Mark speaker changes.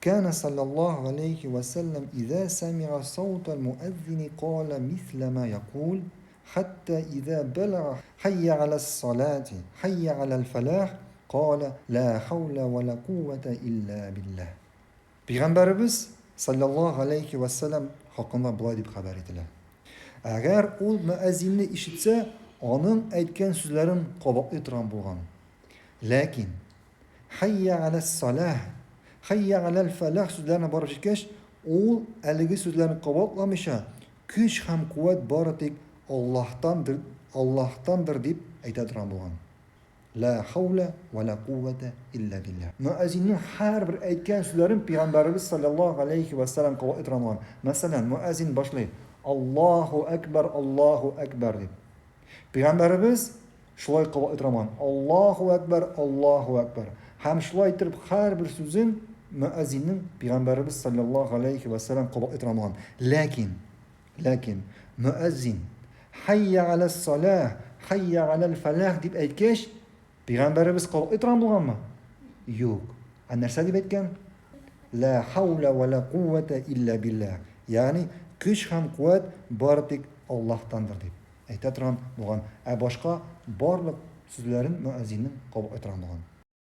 Speaker 1: Кана саллаллаһу галәйһи вә сәлләм иза сәмига саутал муәззини кала мисла ма якул, хәтта иза бәлага хәйя галәс-салати, хәйя галәл-фәлах, кала ла хәүлә вә ла куввәтә илля билләһ. Пәйгамбәребез саллаллаһу галәйһи вә сәлләм хакында болай дип хәбәр ителә. Әгәр ул мөәззинне ишетсә, аның әйткән сүзләрен кабатлый торган булган. Ләкин Хәйя галәс-саләһ, хәйя галәл-фәләх сүзләренә барып җиткәч, ул әлеге сүзләрне кабатламыйча, көч һәм куәт бары тик Аллаһтандыр, Аллаһтандыр дип әйтә торган булган. Лә хәүлә вә лә куввәтә илля билләһ. Мөәзиннең һәрбер әйткән сүзләрен пәйгамбәребез салләллаһу галәйһи вә сәлләм кабатлый торган булган. Мәсәлән, мөәзин башлый, Аллаһу әкбәр, Аллаһу әкбәр дип. Пәйгамбәребез шулай кабатлый торган, Аллаһу әкбәр, Аллаһу әкбәр. Һәм шулай итеп һәрбер сүзен мөәзиннең пәйгамбәребез саллаллаһу алейхи ва сәлләм кабатлый торган булган. Ләкин, ләкин мөәзин хәйя галәс салах, хәйя галәл фәлах дип әйткәч, пәйгамбәребез кабатлый торган булганмы? Юк. Ә нәрсә дип әйткән? Ла хауля ва ла куввата илля билләһ. Ягъни көч һәм куәт бары тик Аллаһтандыр дип әйтә торган булган. Ә башка барлык сүзләрен мөәзиннең кабатлый торган булган.